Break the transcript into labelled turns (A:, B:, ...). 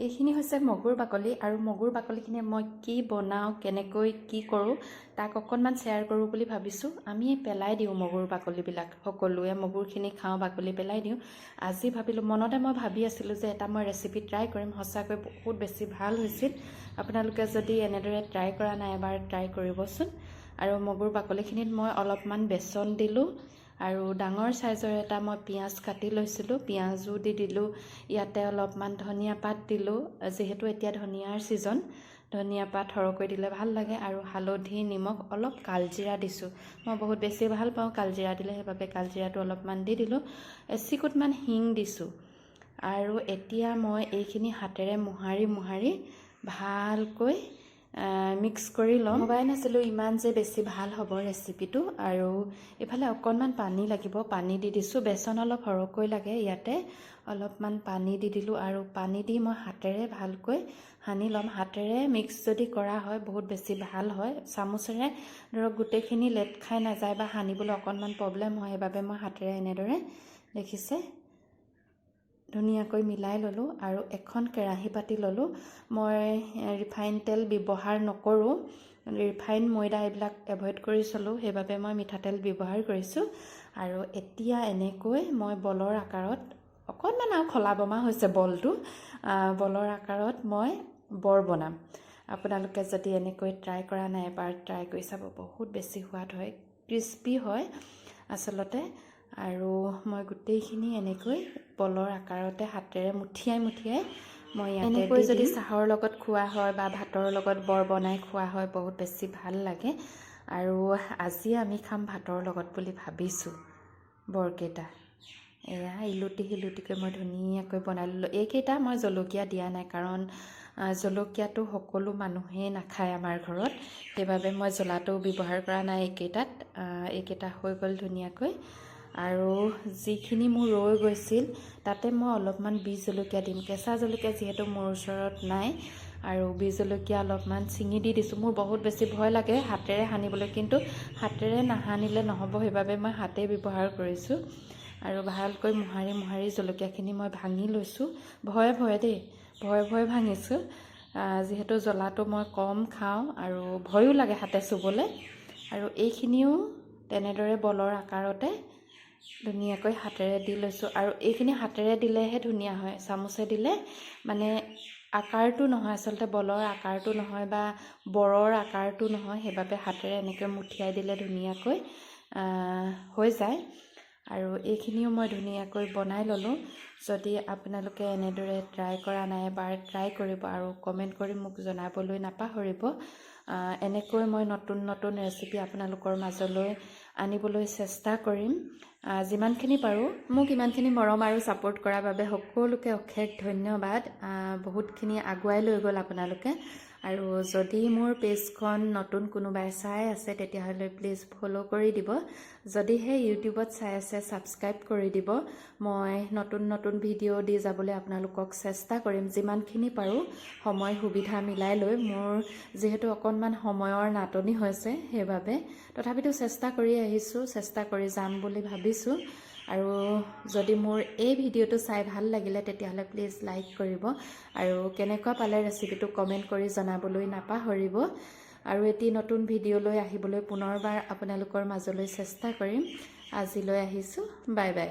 A: এইখিনি হৈছে মগুৰ বাকলি আৰু মগুৰ বাকলিখিনি মই কি বনাওঁ, কেনেকৈ কি কৰোঁ, তাক অকণমান শ্বেয়াৰ কৰোঁ বুলি ভাবিছোঁ। আমি পেলাই দিওঁ মগুৰ বাকলিবিলাক। সকলোৱে মগুৰখিনি খাওঁ, বাকলি পেলাই দিওঁ। আজি ভাবিলোঁ, মনতে মই ভাবি আছিলোঁ যে এটা মই ৰেচিপি ট্ৰাই কৰিম। সঁচাকৈ বহুত বেছি ভাল হৈছিল। আপোনালোকে যদি এনেদৰে ট্ৰাই কৰা নাই, এবাৰ ট্ৰাই কৰিবচোন। আৰু মগুৰ বাকলিখিনিত মই অলপমান বেচন দিলোঁ আৰু ডাঙৰ চাইজৰ এটা মই পিঁয়াজ কাটি লৈছিলোঁ, পিঁয়াজো দি দিলোঁ ইয়াতে। অলপমান ধনিয়া পাত দিলোঁ, যিহেতু এতিয়া ধনিয়াৰ ছিজন, ধনিয়া পাত সৰহকৈ দিলে ভাল লাগে। আৰু হালধি, নিমখ, অলপ কালজিৰা দিছোঁ। মই বহুত বেছি ভাল পাওঁ কালজিৰা দিলে, সেইবাবে কালজিৰাটো অলপমান দি দিলোঁ। এচিকুটমান হিং দিছোঁ। আৰু এতিয়া মই এইখিনি হাতেৰে মোহাৰি মোহাৰি ভালকৈ মিক্স কৰি ল'ম। ভবাই নাছিলোঁ ইমান যে বেছি ভাল হ'ব ৰেচিপিটো। আৰু এইফালে অকণমান পানী লাগিব, পানী দি দিছোঁ। বেচন অলপ সৰহকৈ লাগে ইয়াতে, অলপমান পানী দি দিলোঁ। আৰু পানী দি মই হাতেৰে ভালকৈ সানি ল'ম। হাতেৰে মিক্স যদি কৰা হয়, বহুত বেছি ভাল হয়। চামুচেৰে ধৰক গোটেইখিনি লেট খাই নাযায় বা সানিবলৈ অকণমান প্ৰব্লেম হয়। সেইবাবে মই হাতেৰে এনেদৰে, দেখিছে, ধুনীয়াকৈ মিলাই ল'লোঁ। আৰু এখন কেৰাহী পাতি ল'লোঁ। মই ৰিফাইন তেল ব্যৱহাৰ নকৰোঁ, ৰিফাইন, ময়দা এইবিলাক এভইড কৰি চলোঁ, সেইবাবে মই মিঠাতেল ব্যৱহাৰ কৰিছোঁ। আৰু এতিয়া এনেকৈ মই বলৰ আকাৰত, অকণমান আৰু খলা বমা হৈছে বলটো, বলৰ আকাৰত মই বৰ বনাম। আপোনালোকে যদি এনেকৈ ট্ৰাই কৰা নাই, এবাৰ ট্ৰাই কৰি চাব। বহুত বেছি সোৱাদ হয়, ক্ৰিস্পি হয় আচলতে। আৰু মই গোটেইখিনি এনেকৈ বলৰ আকাৰতে হাতেৰে মুঠিয়াই মুঠিয়াই মই ইয়াতে এনেকৈ যদি চাহৰ লগত খোৱা হয় বা ভাতৰ লগত বৰ বনাই খোৱা হয়, বহুত বেছি ভাল লাগে। আৰু আজি আমি খাম ভাতৰ লগত বুলি ভাবিছোঁ বৰকেইটা। এয়া ইলুটি সিলুটিকৈ মই ধুনীয়াকৈ বনাই ল'লোঁ। এইকেইটা মই জলকীয়া দিয়া নাই, কাৰণ জলকীয়াটো সকলো মানুহেই নাখায় আমাৰ ঘৰত, সেইবাবে মই জ্বলাটো ব্যৱহাৰ কৰা নাই এইকেইটাত। এইকেইটা হৈ গ'ল ধুনীয়াকৈ। আৰু যিখিনি মোৰ ৰৈ গৈছিল, তাতে মই অলপমান বিহ জলকীয়া দিম। কেঁচা জলকীয়া যিহেতু মোৰ ওচৰত নাই, আৰু বিহ জলকীয়া অলপমান ছিঙি দি দিছোঁ। মোৰ বহুত বেছি ভয় লাগে হাতেৰে সানিবলৈ, কিন্তু হাতেৰে নাসানিলে নহ'ব, সেইবাবে মই হাতেই ব্যৱহাৰ কৰিছোঁ। আৰু ভালকৈ মোহাৰি মোহাৰি জলকীয়াখিনি মই ভাঙি লৈছোঁ, ভয়ে ভয়ে দেই, ভয়ে ভয়ে ভাঙিছোঁ, যিহেতু জ্বলাটো মই কম খাওঁ আৰু ভয়ো লাগে হাতে চুবলৈ। আৰু এইখিনিও তেনেদৰে বলৰ আকাৰতে ধুনীয়াকৈ হাতেৰে দি লৈছোঁ। আৰু এইখিনি হাতেৰে দিলেহে ধুনীয়া হয়, চামুচে দিলে মানে আকাৰটো নহয়, আচলতে বলৰ আকাৰটো নহয় বা বৰৰ আকাৰটো নহয়। সেইবাবে হাতেৰে এনেকৈ মুঠিয়াই দিলে ধুনীয়াকৈ হৈ যায়। আৰু এইখিনিও মই ধুনীয়াকৈ বনাই ল'লোঁ। যদি আপোনালোকে এনেদৰে ট্ৰাই কৰা নাই, এবাৰ ট্ৰাই কৰিব আৰু কমেণ্ট কৰি মোক জনাবলৈ নাপাহৰিব। এনেকৈ মই নতুন নতুন ৰেচিপি আপোনালোকৰ মাজলৈ আনিবলৈ চেষ্টা কৰিম যিমানখিনি পাৰোঁ। মোক ইমানখিনি মৰম আৰু ছাপোৰ্ট কৰাৰ বাবে সকলোকে অশেষ ধন্যবাদ। বহুতখিনি আগুৱাই লৈ গ'ল আপোনালোকে। আৰু যদি মোৰ পেজখন নতুন কোনোবাই চাই আছে, তেতিয়াহ'লে প্লিজ ফ'ল' কৰি দিব। যদিহে ইউটিউবত চাই আছে, ছাবস্ক্ৰাইব কৰি দিব। মই নতুন নতুন ভিডিঅ' দি যাবলৈ আপোনালোকক চেষ্টা কৰিম যিমানখিনি পাৰোঁ, সময় সুবিধা মিলাই লৈ। মোৰ যিহেতু অকণমান সময়ৰ নাটনি হৈছে, সেইবাবে তথাপিতো চেষ্টা কৰি আহিছোঁ, চেষ্টা কৰি যাম বুলি ভাবিছোঁ। আৰু যদি মোৰ এই ভিডিঅ'টো চাই ভাল লাগিলে, তেতিয়াহ'লে প্লিজ লাইক কৰিব আৰু কেনেকুৱা পালে ৰেচিপিটো কমেণ্ট কৰি জনাবলৈ নাপাহৰিব। আৰু এটি নতুন ভিডিঅ' লৈ আহিবলৈ পুনৰবাৰ আপোনালোকৰ মাজলৈ চেষ্টা কৰিম। আজিলৈ আহিছোঁ, বাই বাই।